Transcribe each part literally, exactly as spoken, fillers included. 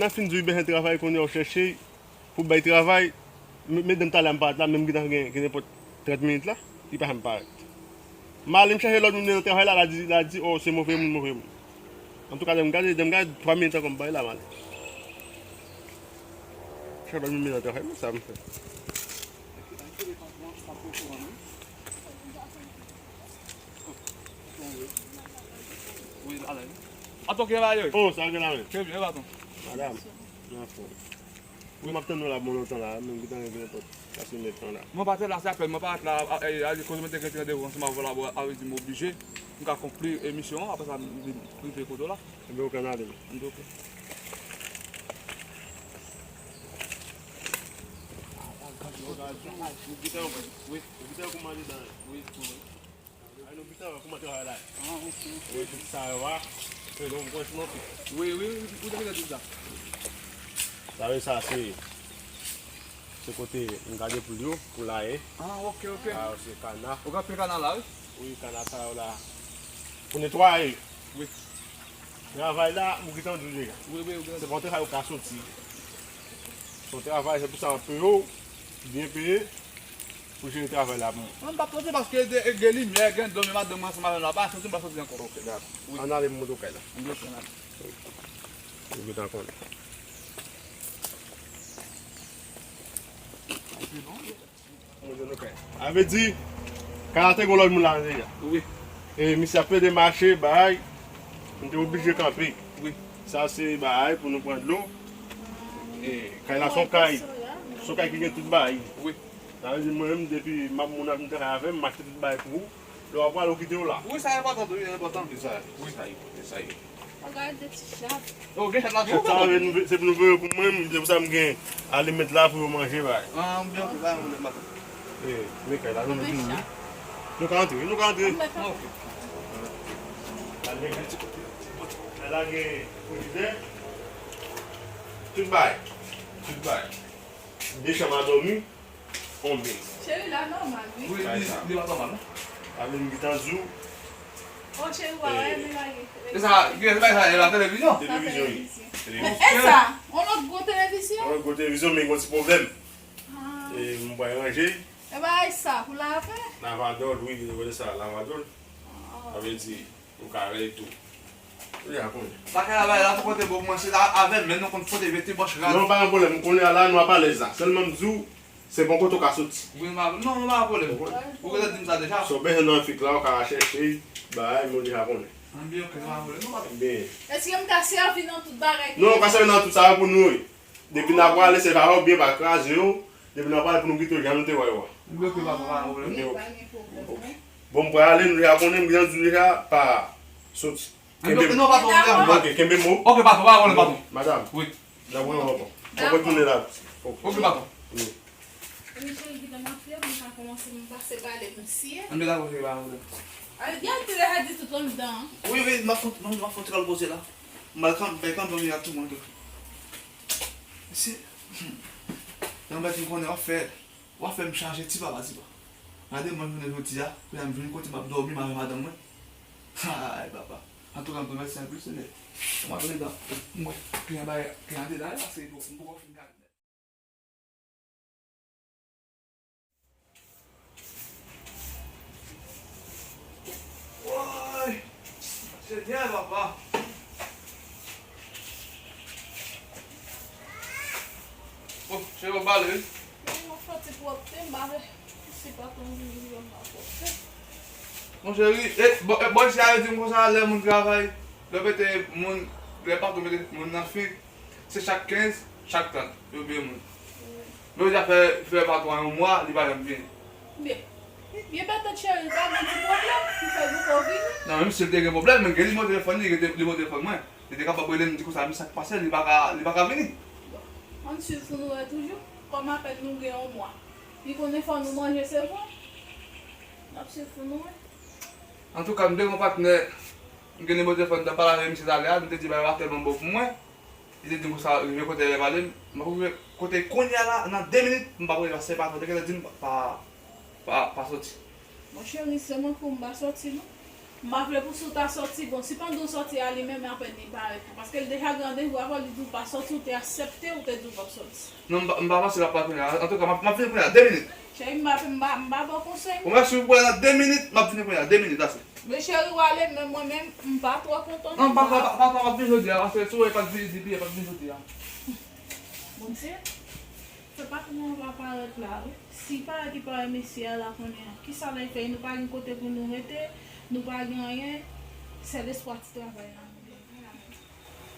Nan fin di w bezwen travay, kounye a w chèche pou bay travay. Me-, medam talè a m parèt la, men m gentan gen, gen nenpòt trant minit la, li pa janm parèt. M ale, m chèche lòt moun nan travay la, la di, la di, oh, se move moun, move moun. Antouka, lè m gade, lè m gade twa minit ankò, m pa la, m ale. Chèche lòt moun nan travay, men sa m fè. Wi, alè. Atò, ki bagay yo? Oh, sa gen la, men. Trè byen, wi, patwon. Madanm, nan fòm. Wi, m ap tann nou la bon lontan la, men m gentan rive nenpòt. Pase mèt tan la. Mwen pa t la, se apèl mwen pa t la, a, a, a, koz mwen te gen ti randevou ansanm avè w la, bon, a vle di m oblije, m ka konkli emisyon an, apre sa, m, m rive kote w la. Ebyen, okenn ale. M di oke. Wi, wi. Ay, nou pita wè kòman travay la. Ah, ok, ok. Wi, tout sa yo a. Se donk franchman. Wi, wi, wi, ou te gentan di sa. Sa vle sa se, se kote m gade poul yo, poulaye. Ah, ok, ok. Sa yo se kana. Ou ka fè kana la, wi? Wi, kana sa yo la. Pou netwaye. Wi. Travay la, ou gentan di w deja. Wi, wi, ou gentan di. Se pa yon travay ou ka soti. Se yon travay, se pou sa yo peye w, byen peye. Pou jere travay la pou mwen. Mwen m p ap soti paske gen, gen limyè, gen dlo, men madanm mwen ansanm avè m la, pa soti, m pa soti ankò. Ok, dakò. Wi. Ann ale, m montre w kay la. Wi, ok, ann ale. Ou gentan konnen. Montre nou kay la. A vle di, kay la te gen lòt moun la deja. Wi. E misye ap plede mache, bay, m te oblije kanpe. Wi. Sa se bay pou nou pran dlo. E kay la se yon kay, se yon kay ki gen tout bay. Wi. Sa vle di mwen menm depi m ap moun ap vin travay avè m, m achte tout bagay pou ou. Lè w ap prale, ou kite yo la. Wi, sa enpòtan tou, wi, enpòtan. Se sa, se sa, se sa. Ou gade de ti chat. Oh, gen chat la tou. Chat sa, se pou nou voye pou mwen, se pou sa m gen alimèt la pou yo manje, bay. Ah, byen, ok, bay, mwen, mwen. Eh, men kay la, nou vini. Nou ka antre, nou ka antre. Ok. Kay la gen frijidè. Tout bay. Tout bay. De chanm a dòmi. Konbyen? Cheri, la nòmal, wi. Wi, li, li pa nòmal, non. Avè m gentan di w. Oh, cheri, w pa wè, men la gen televizyon. E sa, gen, se pa sa, e la televizyon? Televizyon, wi. Televizyon. Men e sa, yon lòt gwo televizyon? Yon lòt gwo televizyon, men gen yon ti pwoblèm. Ah. E m pral ranje. E bagay sa, pou lavè? Lavadòl, wi, yo rele sa lavadòl. Ah. Sa vle di, ou ka rele tou. Ou deja konnen. Sa kay la, bay la, pou kote bon mwen, se la avè m, men nou konn fwote vete bòch rad. Non, pa gen pwoblèm, kounye a la, nou ap alèz la. Sèlman m di w, se bon kote w ka soti. Wi, m pa, non, non, pa gen pwoblèm. Ou gentan di m sa deja. Si w bezwen nan fik la, ou ka chèche, bay, men ou deja konnen. An byen, ok, pa gen pwoblèm. Non, pa gen. Byen. Èske m ka sèvi nan tout bagay ki... Non, ou ka sèvi nan tout sa yo pou nou, wi. Depi n ap prale, se pa yo byen pa kraze yo. Depi n ap prale pou nou kite yo jan nou te wè yo a. Byen, ok, pa gen pwoblèm. Ok, ok. Pa gen pwoblèm, non. Bon, m prale, nou deja konnen, m gentan di w deja, pa soti. Kenbe m. Non, pa gen pwoblèm. Ok, kenbe m. Ok, patwon, pa gen pwoblèm, patwon. Madanm. Wi. N ap wè w ankò. Fòk w tounen la. Ok, patwon. Wi. Ebyen, cheri, kite m ap fè, pou m ka kòmanse, m pase pale misye. Ann dakò, cheri, pa gen pwoblèm. Al byen, te deja di tout anndan. Wi, wi, m ap fè, m ap fè ti kal poze la. M al kanpe, kanpe, m ap tou mande. Mesye, hmm. Yon bèt m konnen w ap fè. W ap fè m chanje ti papa, ti papa. Gade mwen jounen jodi a, kounye a m vin kote m ap dòmi, m avè madanm mwen. Ay, papa. Antouka, m te remèsye anpil Senyè. M ap andedan, m wè, kliyan bay, kliyan te la, se pou, m poko fin gade nèt. Woy! Senyè, papa! Oh, cheri, w ap pale, wi. Wi, m ap fè ti pwòpte, m pa vle si patwon vini, m ap pwòpte. Mon cheri, e, bò, e, bò isi a, yo di m konsa, lè moun travay, lè yo mete moun, lè patwon mete moun nan fik, se chak kenz, chak trant, yo peye moun. Wi. Men yo deja fè, fè patwon an yon mwa, li pa janm vini. Byen. Byen, petèt cheri, li ta gen ti pwoblèm ki fè l poko vini. Non, menm si l te gen pwoblèm, men gen nimewo telefòn li, gen te-, nimewo telefòn mwen. Li te kapab rele m, di konsa, men sa k pase, li pa ka, li pa ka vini. Bon, ann swiv pou nou wè toujou. Kòm apèn nou gen yon mwa. Li konnen fò nou manje, se vre. N ap swiv pou nou wè. Antouka, m te gen yon patnè, m gen nimewo telefòn, m t ap pale avè misye talè a, m te di bagay yo pa tèlman bon pou mwen. Li te di m konsa, rive kote l pale m, m ap rive kote kounye a la, nan de minit, m p ap rive, paske patwon te gentan di m pa, pa, pa soti. Mon cheri, se mwen pou m pa soti, non. M pa vle pou Sou ta sòti, bon, si pandan w sòti a li menm apèn li parèt tou. Paske l deja gen randevou avè w, li di w pa sòti, ou te aksepte, ou te di w p ap sòti. Non, m pa, m pa panse l ap pral kounye a. Antouka, m ap, m ap vini kounye a, de minit. Cheri, m pa, m pa, m pa ba w konsèy. Ou mèsi, ou pral la de minit, m ap vini kounye a, de minit, ase. Men cheri, w ale, men mwen menm, m pa twò kontan. Non, m pa, pa, pa, pa, m ap vini jodi a, paske si w wè pa t vini, di byen, pa t vini jodi a. Bondye, fè patwon an pa parèt la, wi. Si parèt li pa wè mesye a la kounye a, kisa l ap fè? Nou pa gen kote pou nou rete, nou pa gen anyen, sèl espwa ti travay la nou gen.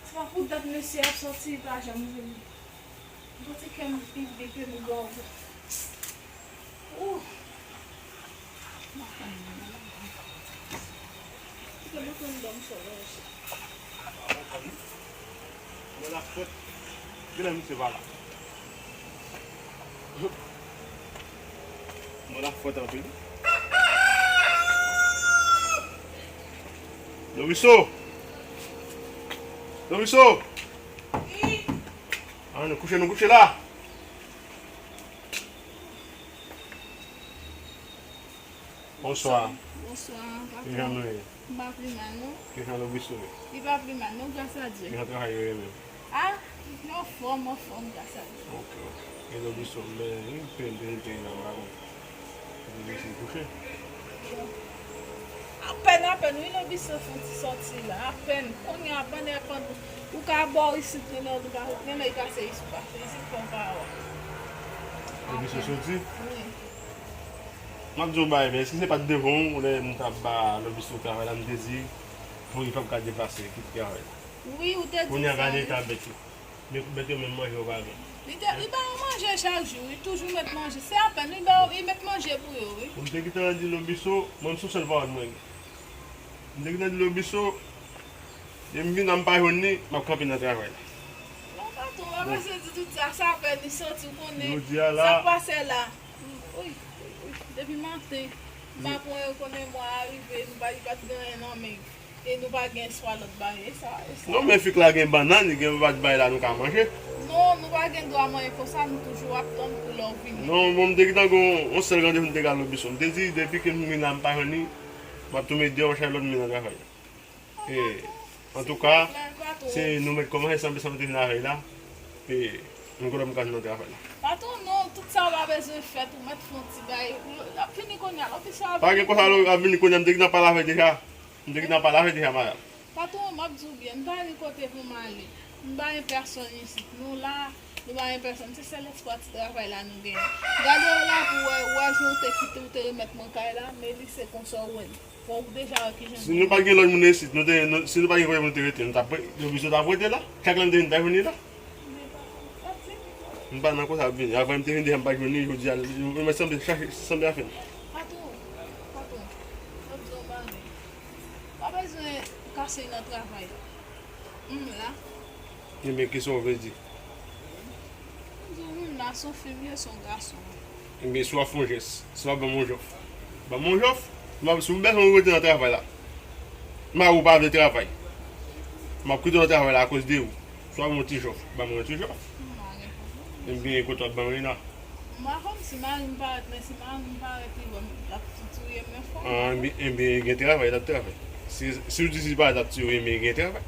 Se pa pou dat mesye ap sòti, li pa janm vini. M santi kè m pi vle ke m gòv. Ou. Kite m antre m dòmi sou lòj. Mwen la fèt. Genlè misye pa la. Mwen la fèt anpil. Lobiso! Lobiso! Wi. Ah, nou kouche, nou kouche la. Bonswa. Bonswa, patwon. Kijan nou ye? M pa pi mal, non. Kijan Lobiso ye? Li pa pi mal, non, gras a Dye. Kijan travay yo ye menm? Ah, nou anfòm, anfòm, gras a Dye. Ok, ok. E Lobiso, men, li peye, li peye, li peye la, m pa konn. Li resi kouche. Apèn, apèn, wi, Lobiso fè yon ti sòti la. Apèn. Kounye a, pandan, pandan, ou ka bò isit, kounye a, ou ka, kounye a, li pase isit, ou pase isit, fè yon pa wè. Lobiso sòti? Wi. M ap di w bagay, men èske se pa t devan w, lè m t ap ba Lobiso travay la, m te di, pou li p ap ka deplase, kite travay la? Wi, ou te di sa, wi. Kounye a, gade eta bèt yo. Men bèt yo menm manje yo pa gen. Li te, li ba yo manje chak jou, li toujou met manje. Se apèn, li ba yo, li met manje pou yo, wi. Bon, m te gentan di Lobiso, mwen, m se yon sèl pawòl mwen gen. M te gentan di Lobiso, lè m vin la, m pa jwenn li, m ap kanpe nan travay la. Non, patwon, w pa bezwen di tout sa, sa apèn li sòti, ou konnen sa k pase la. Wi, wi, wi. Depi maten, m pa pran yo konnen mwa a rive, nou pa, li pa t gen anyen nan men. E nou pa gen espwa lòt bagay, e sa, e sa. Non, men fi k la gen bannann, li gen lòt bagay la nou ka manje. Non, nou pa gen dwa manyen konsa, nou toujou ap tann pou lè w vini. Non, bon, m te gentan gen yon, yon sèl randevou m te gen ak Lobiso. M te di, depi ke m vin la, m pa jwenn li, m ap tonbe deyò, m ap chache lòt moun nan travay la. E, antouka, se nou mèt kòmanse sanble sa m te vin avè l la. E, m kontan m ka nan travay la. Patwon, non, tout sa w pa bezwen fèt, ou mèt fè yon ti bagay. L ap vini kounye a, Lobiso ap vini. Pa gen konsa, l ap vini kounye a, m te gentan pale avè l deja. M te gentan pale avè l deja, madanm. Patwon, m ap di w byen, m pa gen kote pou m ale. M pa gen pèsonn isit. Nou la, nou pa gen pèsonn. Se sèl espwa ti travay la nou genyen. Gade w la pou w wè, w wè jan w te kite, w te remèt mwen kay la, men li se konsa w wè l. Bon, ou deja wè kijan. Si nou pa t gen lòt moun isit, nou te, nou, si nou pa t gen kote pou nou te rete, nou t ap, Lobiso t ap rete la. Chak lè m te vin, m ta jwenn li la. M pa nan konsa ap vini. Avan m te vin deja m pa jwenn li, jodi a, mwen sanble chache, sanble afè m. Patwon, patwon, m ap di w yon bagay. Pa bezwen kase nan travay la. M la. Ebyen, kisa w vle di? M di w, m la, se yon fi m ye, se yon gason. Ebyen, si w ap fè yon jès, si w ap ban m yon jòf, ban m yon jòf. Si w bezwen rete nan travay la, mari w pa vle travay, m ap kite w nan travay la akoz de ou. Swa yon ti jòf, ban mwen yon ti jòf. M pa gen pwoblèm. Ebyen, kote w ap ban mwen la? M pa konn si mari m parèt, men si mari m parèt, li ban m, l ap touye m yon fwa. Ah, ebyen, ebyen, gen travay, l ap travay. Si, si w di si parèt ap touye w, ebyen, gen travay.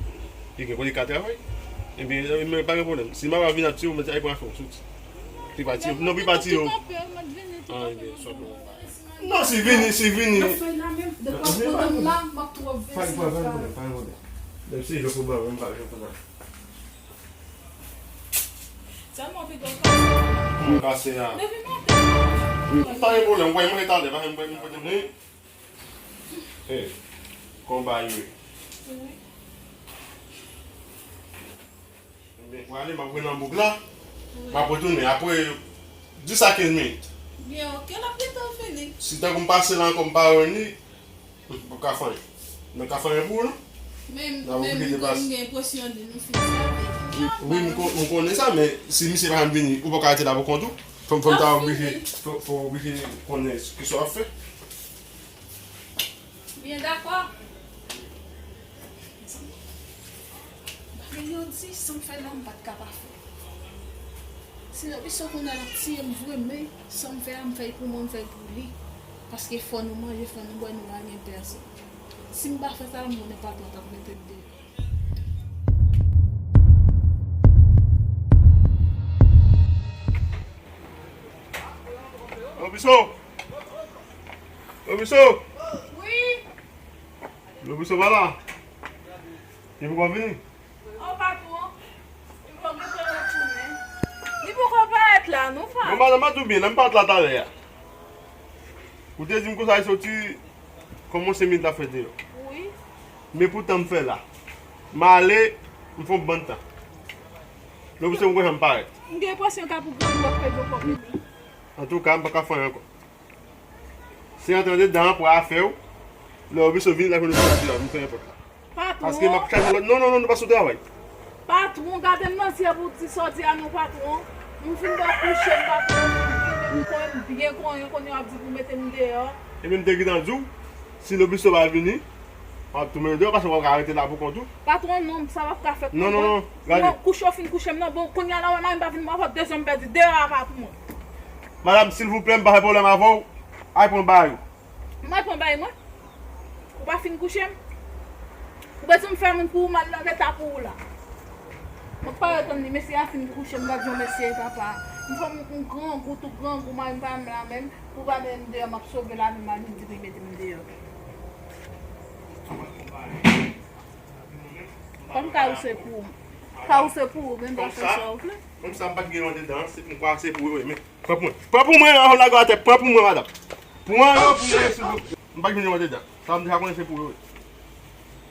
Li gen kote l ka travay. Ebyen, mwen pa gen pwoblèm. Si mari w ap vin ap touye w, mwen te ay pran afè w soti. Li pa touye w. Non, li pa touye w. Ah, ebyen, swa bon. Non, si vini, si vini. Nan fèy la menm, de pa pwoblèm la, m ap twò vin si sa. Pa gen pwoblèm, pa gen pwoblèm. Menm si jòf ou ban mwen, m pa jòf ou nan. Sèlman pi gwo kase. Mwen kase a. Depi maten. Wi, pa gen pwoblèm, mwen manje talè, pa gen pwoblèm, mwen pote mwen. Hey, konba yo ye. Wi. Ebyen, pou ale, m ap vin nan bouk la. Wi. M ap retounen apre dis a kenz minit. Byen, ok, l ap gentan fini. Si tankou m pase la ankò, m pa jwenn li, m p ap ka fè anyen. M p ap ka fè anyen pou ou, non. Men, men m gen enpresyon de nou fin sèvi. Wi, m kon-, m konnen sa, men si misye pa janm vini, ou poko rete la pou kont ou. Fò m, fò m ta oblije, fò, fò oblije konnen kisa w ap fè. Byen dakò. Bagay yo di, sa m fè la, m pa t ka pa fè. Si Lobiso konnen l ap tiye m vre, men sa m fè a, m fè l pou mwen, m fè l pou li. Paske fò nou manje, fò nou bwè, nou pa gen pèsonn. Si m pa fè sa, m konnen patwon t ap mete m deyò. Lobiso! Lobiso! Wi! Lobiso pa la? Li poko vini? O patwon, li poko gentan retounen. Li poko parèt la non, frè. Bon, madanm, pa tou byen, lè m parèt la talè a. Ou te di m konsa li soti kòmanse minit la fè deyò. Wi. Men poutan m fè la. M ale, m fè yon bann tan. Lobiso poko janm parèt. M gen enpresyon ka pou granmoun ap fè gwo kòb li. Antouka, m pa ka fè anyen ankò. Se antre andedan an pran afè w. Lè Lobiso vini, l ap jwenn Lobiso la deyò, vin fè nenpòt la. Paske m ap chache yon lòt. Non, non, non, nou pa sou travay. Patwon, gade m nan zye pou w di sa w di a non, patwon. M fin bò kouche, m pa pran, m konnen m byen konyen, kounye a w ap di pou mete m deyò. Ebyen, m te gentan di w, si Lobiso pa vini, w ap tou mennen deyò, paske w ap ka rete la pou kont ou. Patwon, non, sa p ap ka fèt non, non, non, gade. Non, kouche w fin kouche m nan, bon, kounye a la, w wè mari m pa vin, m ap fè de zòn pèdi deyò a, patwon. Madanm, silvouplè, m pa fè pwoblèm avè w. Al pran bagay ou. M al pran bagay mwen? Ou pa fin kouche m? Ou bezwen m fè moun pou ou, m al nan leta pou ou la. Mwen pa retann li, mesye a fin kouche m, gad jan mesye ye papa. M fè m yon grangou, tou grangou, mari m pa menm la menm, pou pa mennen m deyò, m ap sove lavi m, al vin di pou l mete m deyò. Kòm kay ou se pou ou. Kay ou se pou ou, men dwa fè sa ou vle. Kòm sa, m pa t gen yon dedan, se, m kwè se pou yo, men. Pran pou mwen. Pran pou mwen, an lage atè, pran pou mwen, madanm. Pran yo pou mwen, silvouplè. M pa t gen yon dedan. Sa m deja konnen se pou yo.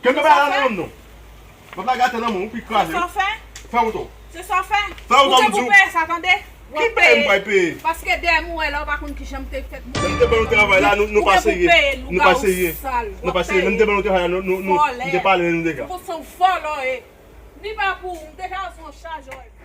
Ke m pa la nan non. M ap lage atè nan men w, ou pi kraze. Se sa w fè? Fè wout ou. Se sa w fè? Fè wout ou, m di w. Ou gen pou peye sa, tande. Ki peye m pral peye? Paske dèyè m ou wè la, ou pa konn kijan m te fèt. Menm te ban nou travay la, nou, nou pa serye. Nou pa serye. Nou pa serye. Menm te ban nou travay la, nou, nou, nou, nou te pale, nou deja. Ou se yon vòlò, e. Ni pa pou ou, m deja se yon chajè.